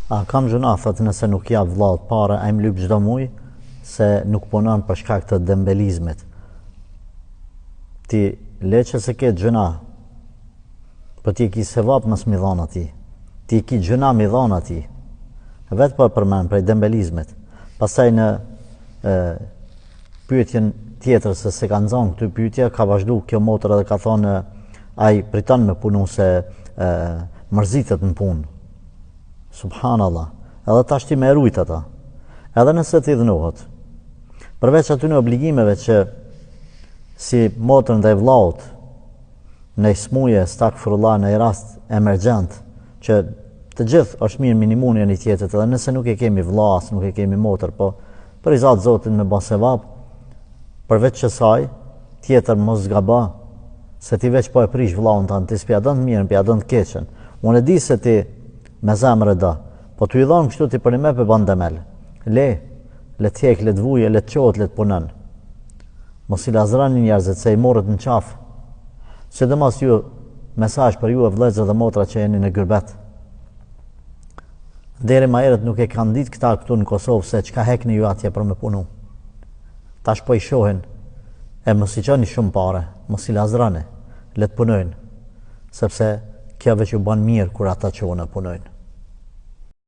A kam gjynah, thotë nëse nuk jap vllaut pare, ai më lyp çdo muj, se nuk punon për shkak të dembelizmit. Ti le që s'e ke gjynah, po ti e ki sevap mos m'i dhonë atij. Ti e ki gjynah m'i dhonë atij. Vetë po e përmen prej dembelizmit. Pastaj në e, pyetjen tjetër se s'e ka nxonë këtë pyetje, ka vazhdu kjo motër edhe ka thonë ai priton me punu se e, mërzitet në punë. Subhanallah. Edhe tash ti me e rujt ata. Edhe nëse të idhnohet. Përveç atyne obligimeve që si motër ndaj vllaut, në smuje, estagfirullah, në rast emergjent, që të gjithë është mirë me i nimu njëni tjetrit, edhe nëse nuk e kemi vlla, as nuk e kemi motër, po për riza të Zotit me ba sevap, përveç qësaj, tjetër mos gabo, se ti veç po e prish vllaun tand, ti s'pja don të mirën, pja don të keqen. Unë e di se ti me zemër e do, po tu i dhonë kështu ti përnime pe ban demel. Le, le të hjek, le të vuje, le të çohet, le të punon. Mos i lazrani njerëzit se i morët në qafë. Sidomos ju, mesazh për ju e vëllezër dhe motra që jeni në gyrbet. Deri ma herët nuk e kanë ditë këta këtu në Kosovë se çka hekni ju atje për me punu. Tash po i shohin e mos i çoni shumë pare, mos i lazrani, le të punojnë, sepse kjo veç ju bën mirë kur ata çohen e punojnë.